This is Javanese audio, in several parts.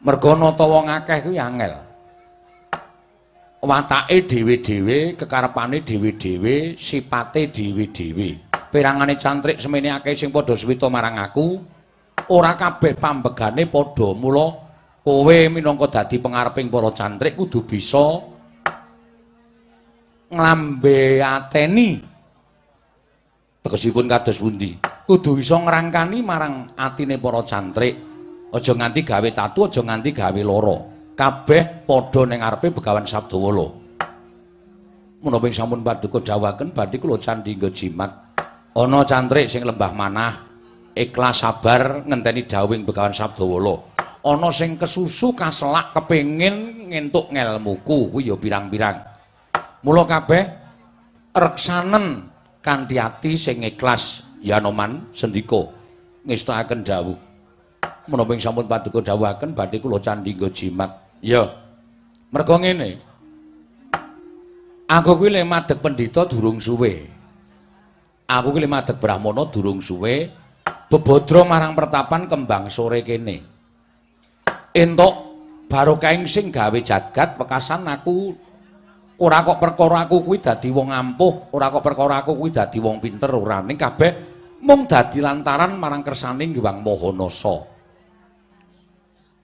Merga nata wong akeh kuwi angel. Watake dhewe-dhewe, kekarepane dhewe-dhewe, sipate dhewe-dhewe. Pirangane cantrik semene akeh sing padha suwita marang aku, ora kabeh pambegane padha. Mula kowe minangka dadi pengareping para cantrik kudu bisa nglambe ateni. Tegesipun kados pundi? Kudu bisa ngrangkani marang atine para cantrik. Aja nganti gawe tatu, aja nganti gawe lara. Kabeh padha ning ngarepe Begawan Sabdawala. Menapa ing sampun paduka dawuhaken badhe kula candhi nggo jimat. Ana cantrik sing lembah manah, ikhlas sabar ngenteni dawuhing Begawan Sabdawala. Ana sing kesusu kaselak kepengin ngentuk ngelmuku, kuwi ya pirang-pirang. Mula kabeh reksanen kanthi ati sing ikhlas. Ya Noman sendika ngestakaken dawuh. Menapa ing sampun paduka dawuhaken badhe kula candhi nggo jimat. Ya. Merga ngene. Aku kuwi le madheg pendhita durung suwe. Aku kuwi le madheg brahmana durung suwe. Bebadra marang pertapan kembang sore kene. Entuk barokahing sing gawe jagat wekasan aku ora kok perkara aku kuwi dadi wong ampuh, ora kok perkara aku kuwi dadi wong pinter, ora, ning kabeh mung dadi lantaran marang kersane Hyang Maha Nasa.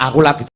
Aku lagi